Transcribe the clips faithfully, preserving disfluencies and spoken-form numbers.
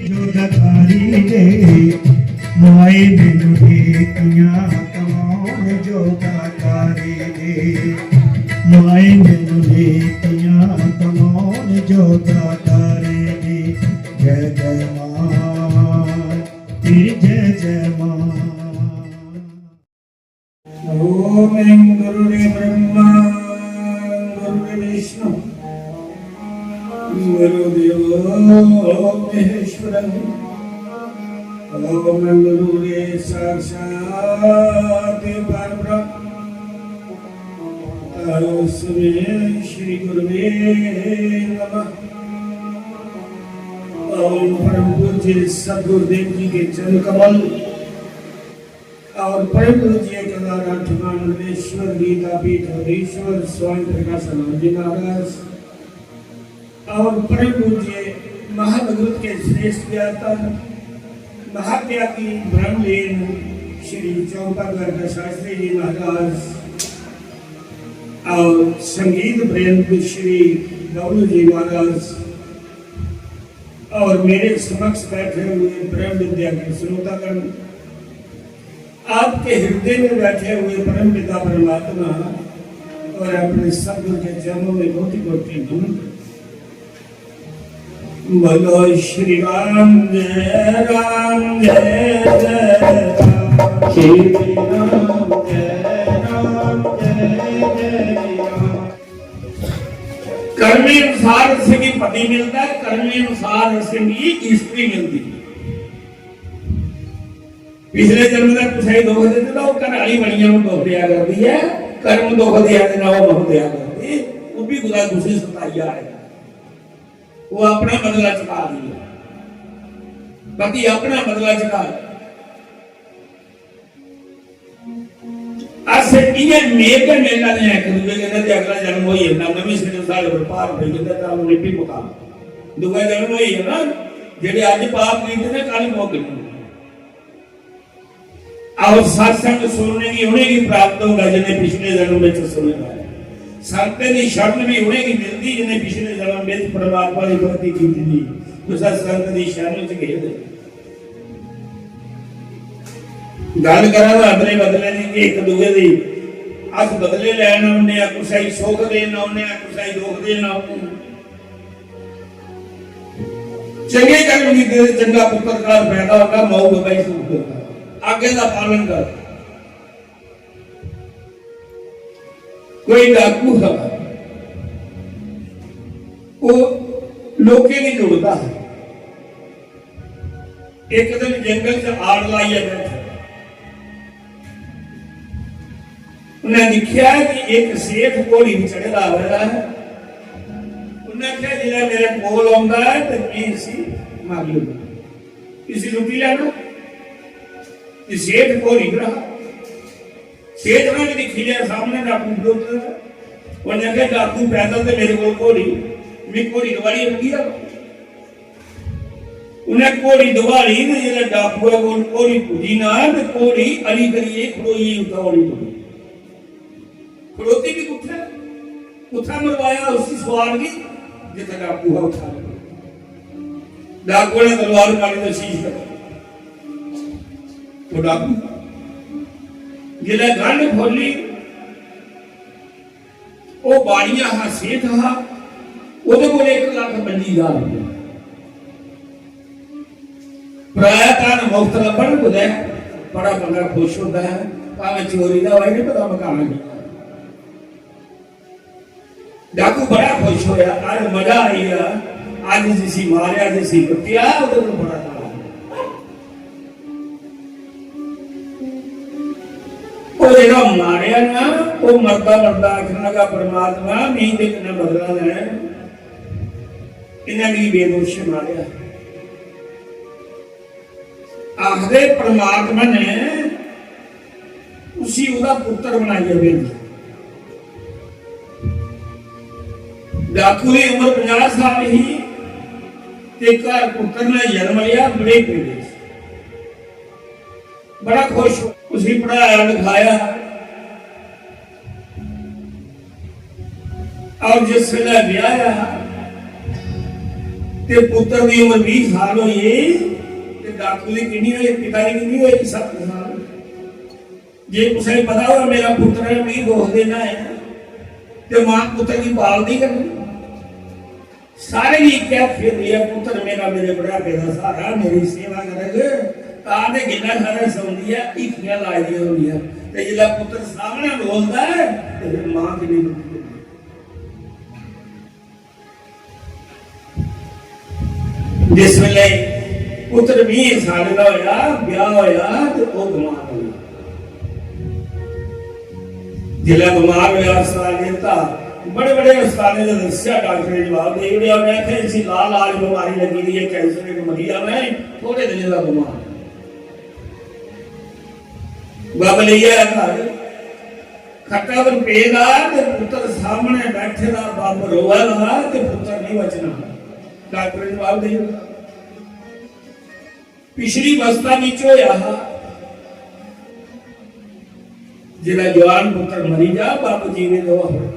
जोगाकारी दे, माए मैनू नेकियां कमाउण जोगाकारी दे, माए मैनू नेकियां कमाउण जोगाकारी दे। जय जय मां, तेरी जय जय मां। ओम गुरुर्ब्रह्मा गुरुर्विष्णु गुरुर्देवो महेश्वर। ओम गुरुर्साक्षात् परब्रह्म तस्मै श्री गुरुवे नमः। ओम परम पूज्य सदगुरुदेव जी के चरण कमल और परम पूज्य केदारनाथ ठिकाणेश्वर गीतापीठ अधीश्वर स्वामी प्रकाशानंद जी महाराज और परम पूज्य महाभगवत के श्रेष्ठ ज्ञाता महात्यागी ब्रह्मलीन श्री चौपा द्वारका शास्त्री जी महाराज और संगीत प्रेम श्री डब्ल्यू जी महाराज और मेरे समक्ष बैठे हुए ब्रह्म विद्या के श्रोतागण, आपके हृदय में बैठे हुए परम पिता परमात्मा और अपने सदगुरु के चरणों में कोटि कोटि नमन। बोलो श्री राम जय राम जय जय राम। श्री राम जय राम जय जय राम। कर्मे अनुसार असेंगी पति मिलदा है, कर्मे अनुसार असेंगी स्त्री मिलदी है। पिछले जन्म दा कुसै गी दुख दित्ते दा, ओह् घर आह्ली बनियै ओह् दुख देआ करदी ऐ, कर्म दुख देआ दे ना ओह् दुख देआ करदी, ओह् बी कुतै कुसै सताइयै आए दा। ओह् अपना बदला चुका दी ऐ, पति अपना बदला चुका दा। अस इ'यां मेल गै मेला ने इक दूए कन्नै ते अगला जन्म होई जंदा, नमें सिरे साढ़े पर भार पेई जंदा, तां उ'नें भी मुकाम दूआ जन्म होई जाना। जेह्ड़े अज्ज पाप कीते ने, कल भोगने। और सत्संग सुनने की उ'नेंगी प्राप्त होंदा जिन्हें पिछले जन्म में सुने दा है। संगत दी शरण भी उ'नेंगी मिलदी जिन्हें पिछले जन्म में परमात्मा दी भक्ति की थी। कुछ संगत दी शरण च गए थे। गल्ल करा दा अपने बदले दी, इक दूए दी। अस बदले लैन औने आ, कुसै गी सुख देन औने आ, कुसै गी दुख देन औने आ। चंगे कर्म कीते ते चंगा पुत्तर घर पैदा होगा, माऊ बब्बै गी सुख देगा। आज्ञा दा पालन कर। कोई डाकू हा, ओह् लोकें गी लुटदा हा। इक दिन जंगल च आड़ लाइयै बैठा। उन्नै दिक्खेआ कि इक सेठ घोड़ी पर चढ़े दा आवा दा ऐ। उन्नै आखेआ, "जिसलै मेरे कोल औंदा ऐ ते में इसी मारी ओड़ना, इसी लुट्टी लैना।" ते सेठ घोड़ी पर हा। सेठ ने भी दिक्खी लेआ, सामने डाकू खड़ोते दा। उन्नै आखेआ, "डाकू पैदल ते मेरे कोल घोड़ी, में घोड़ी डुआलियै लंघी जाना।" उन्नै घोड़ी डुआली ते जिसलै डाकुऐ कोल घोड़ी पुज्जी ना ते घोड़ी अली करियै खड़ोई उत्थै हौली हौली। खड़ोती बी कुत्थै? कुत्थै मरवाया उसी सुआर गी? जित्थै डाकू हा उत्थै। डाकुऐ ने तलवार मारी ते शीश कट्टी। ओह् डाकू जिसलै गंढ खोली, ओह् बाड़िया हा, सेठ हा, ओह्दे कोल इक लक्ख पंजी ज्हार रपेआ। पराया धन मुफ्त लब्भन कुतै, बड़ा बंदा खुश होंदा ऐ, भामें चोरी दा होऐ, निं पता मकाना कि'यां। डाकू बड़ा खुश होया, अज्ज मजा आई गेआ, अज्ज जिसी मारेआ, जिसी लुट्टेआ, ओह्दे कोल बड़ा धन। ओह् जेह्ड़ा मारेआ ना, ओह् मरदा मरदा आखन लगा, "परमात्मा, में इं'दे कन्नै बदला लैना ऐ, इ'नें मिगी बेदोश मारेआ।" आखदे परमात्मा ने उसी ओह्दा पुत्तर बनाइयै भेजेआ। डाकू दी उम्र पंजाह् साल ही ते घर पुत्तर ने जन्म लेआ, बड़े पेड़े च। बड़ा खुश हो, उसी पढ़ाया लिखाया और जिस बेल्लै ब्याहेआ, ते पुत्र दी उम्र बीह साल होई गेई, ते डाकू दी किन्नी होई, पिता दी किन्नी होई? सत्त साल। जे कुसै गी पता होऐ मेरा पुत्र ऐ, मिगी दोख देना ऐ, ते मां पुत्र गी पालदी करनी। सारे गी इक्कै आखियै देआ, पुत्र मेरा मेरे बुढ़ापे दा सहारा, मेरी सेवा करग, तां ते गिल्ला सारा सौंदी ऐ, हीखियां लाई दियां होंदियां। ते जिसलै पुत्र सामनै बोलदा ऐ, ते फिर मां किन्नी दुखी होंदी ऐ। जिस वेले पुत्र बीह साल दा होया, ब्याह होया, ते ओह बमार होया। जिसलै बमार होया, अस्पताल लेता, बड़े बड़े अस्पतालें च दस्सेआ, डाक्टर ने जवाब देई ओड़ेआ। उ'नें आखेआ, "इसी लाल लाल बमारी लग्गी दी ऐ, कैंसर, इक मरी जाना ऐ, थोड़े दिनें दा बमार।" बब्ब लेई आया घर, खट्टा पर पेदा ते पुत्तर सामने बैठे दा, बब्ब रोआ दा ते पुत्तर नहीं बचना। डाक्टर ने जवाब देई दित्ता। पिछली अवस्था विच होया हा, जिसलै जवान पुत्तर मरी जा, बब्ब जीने दो।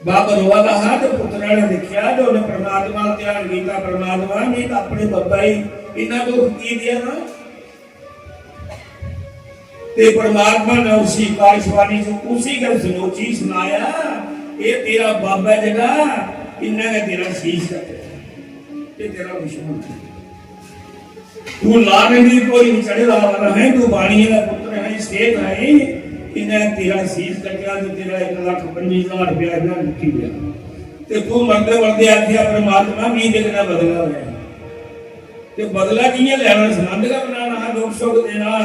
बब्ब रोआ दा हा ते पुत्तरा ने दिक्खेआ ते उन्हें परमात्मा दा ध्यान कीता, "परमात्मा, मैं तां अपने बब्बै गी इन्ना दुख की देआ ना?" ते परमात्मा ने उसी आकाशवाणी च उसी गै सनोची, सनाया, "एह् तेरा बब्ब ऐ जेह्ड़ा, इन्ना गै तेरा शीश कट्टेआ, एह् तेरा दुश्मन ऐ।" तू लाल रंग दी घोड़ी पर चढ़े दा आवा दा है, तू बाणिये दा पुत्र है, शेख है, इन्हें तेरा शीश कट्टेआ ते तेरा एक लाख पंजी हजार रुपया इन्ना लुट्टी गया। ते तू मरदे मरदे आखेआ, "परमात्मा, मी ते कन्नै बदला लै।" ते बदला कि'यां लैना, सनंद गै बनाना हा, दुख सुख देना,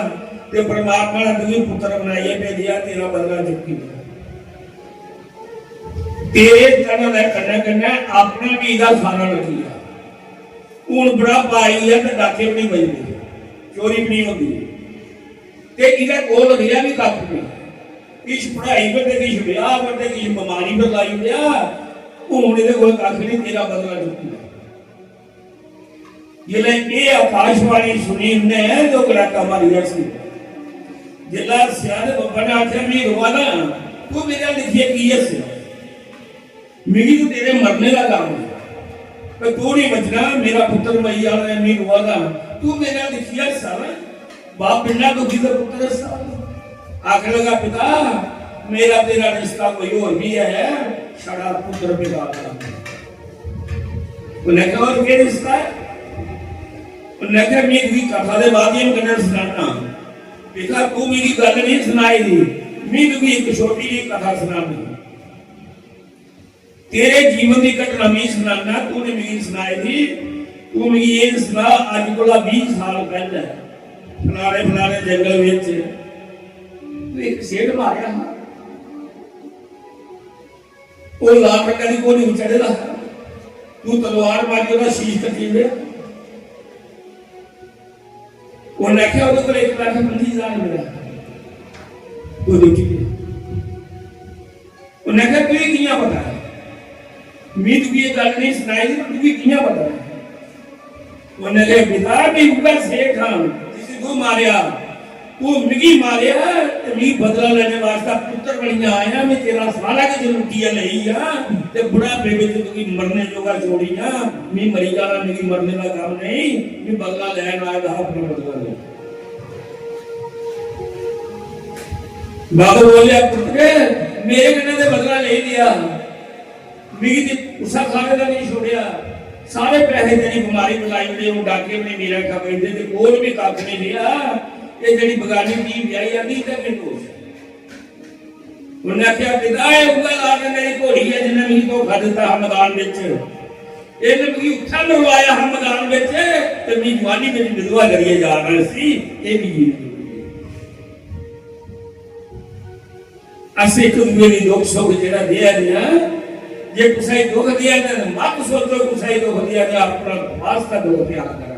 ते परमात्मा ने तुगी पुत्र बनाइयै भेजेआ, तेरा बदला चुक्की लै। तेरे चढ़ने दे कन्नै कन्नै अपना भी एह्दा सारा लग्गी गेआ। हुन बुढ़ापा आई गेआ ते डाके बी नहीं बजदे, चोरी बी नहीं होंदी। ते इ'दे कोल रेहा बी कक्ख नहीं। किश पढ़ाई पर ते किश ब्याह पर ते किश बमारी पर लाई ओड़ेआ। हुन एह्दे कोल कक्ख नहीं, तेरा बदला चुक्की लै। जिसलै एह् आकाशवाणी सुनी उन्नै ते ओह् गड़ाका मारी हस्सी। जिसलै स्याने बब्बै ने आखेआ, "में रोआ ना, तू मेरे अल्ल दिक्खियै की हस्सेआ? मिगी तो तेरे मरने दा गम ऐ। पर तू नहीं बचना, मेरा पुत्तर मरी जाना ऐ, में रोआ ना, तू मेरे अल्ल दिक्खियै हस्सा ना।" बाप इन्ना दुखी ते पुत्तर हस्सा। आखन लगा, "पिता, मेरा तेरा रिश्ता कोई होर भी है, छड़ा पुत्र पिता दा।" उन्हें कहा, "और केह् रिश्ता है?" उन्हें कहा, "मैं तुगी कथा दे माध्यम कन्नै सनाना। पिता, तू मेरी गल्ल नहीं सनाई दी, मैं तुगी एक छोटी जी कथा सनानी।" तेरे जीवन दी घटना मिगी सनाना, तूने मिगी सनाई दी। तू मिगी एह् सना, अज्ज कोला बीह साल पैह्ले फलाने फलाने जंगल बिच तू इक शेर मारेआ हा, ओह् लाल रंगा दी घोड़ी पर चढ़े दा हा, तू तलवार मारी ओह्दा शीश कट्टी ओड़ेआ। उन्नै आखेआ, "ओह्दे कोल इक लक्ख पंजी ज्हार रपेआ, ओह् दिक्खी ले।" उन्नै आखेआ, "तुगी कि'यां पता ऐ? मी तुगी एह् गल्ल नेईं सनाई दी, पर तुगी कि'यां पता ऐ?" उन्नै आखेआ, "पिता, में उ'ऐ सेठ हां जिसी तू मारेआ। तू मिगी मारेआ ते मी बदला लैने वास्तै पुत्तर बनियै आया। में तेरा सारा किश लुट्टियै लेई गेआ ते बुढ़ापे बिच तुगी मरने जोगा छोड़ी गेआ। मी मरी जाना, मिगी मरने दा गम नेईं, मी बदला लैन आए दा हा, अपना बदला ले।" बाबा बोलेआ, "पुत्तर, मेरे कन्नै ते बदला लेई लेआ, मिगी ते उस्सा खाने दा नहीं छोड़ेआ। सारे पैसे तेरी बमारी बनाई ओड़े, हून डाके भी नहीं मेरा कम्म, इंदे ते कोल भी कक्ख नहीं रेहा। ये जेह्ड़ी बगानी धी ब्याही आंदी, इंदा केह् दोष ऐ?" उन्नै आखेआ, "पिता, एह् उ'ऐ लाल रंगै दी घोड़ी ऐ जिन्नै मिगी धोखा दित्ता हा मदान बिच। इन्नै मिगी उत्थै मरवाया हा मदान बिच, ते मिगी जुआनी बिच विधवा करियै जा रहा इसी, एह् मिगी नहीं।" अस इक दूए गी दुख सुख जेह्ड़ा देआ दे आं, जे कुसै गी दुख देआ दे आं, मत सोचो कुसै गी दुख देआ दे आं, अपना वास्ता दुख त्याग करा।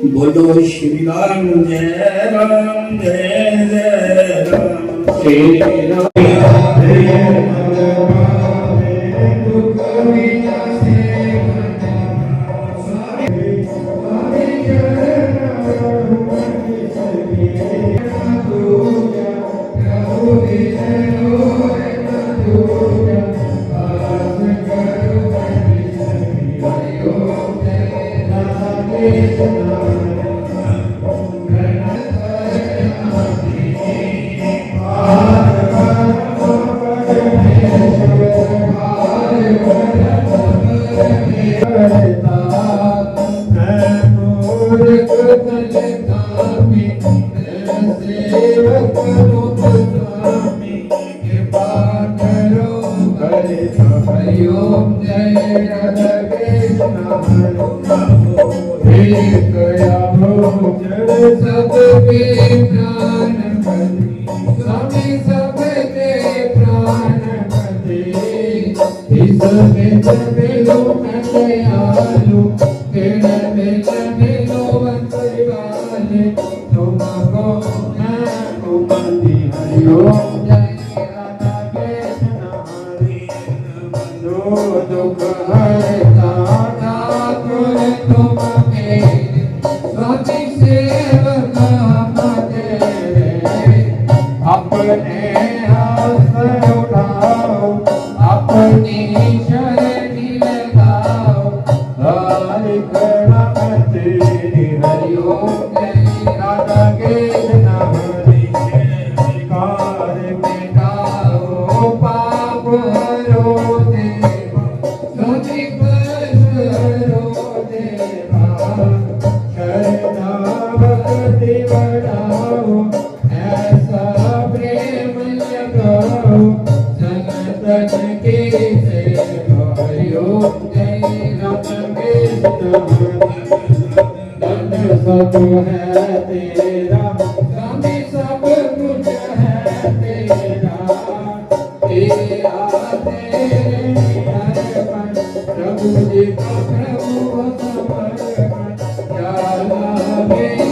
बोलो श्री राम जय राम जय जय राम। श्री राम। सबके प्राणपति, स्वामी सबके प्राणपति, इस बिच मिलो न दयालु, किण बिच मिलो अंतर्यामी, तुमको मैं उपति हरिओम जय राधा कृष्ण हरि। जो दुख हरता ठाकुर तुम मेरे, स्वामी सेवक हम तेरे। अपने हस्त उठाओ, अपनी शरणी लगाओ, हर करम तेरी हरिओम जय राधा कृष्ण हरि। कार मिटाओ पाप हरो देवा, सभी कष्ट हरो देवा, शरणागति बढ़ाओ, ऐसा प्रेम लगाओ, संतन की सेवा हरिओम जय राधा कृष्ण हरि। धन सब है तेरा, स्वामी सब कुछ है तेरा, तेरा तेरे अर्पण, प्रभु जी का प्रभु समर्पण, डाला मेरा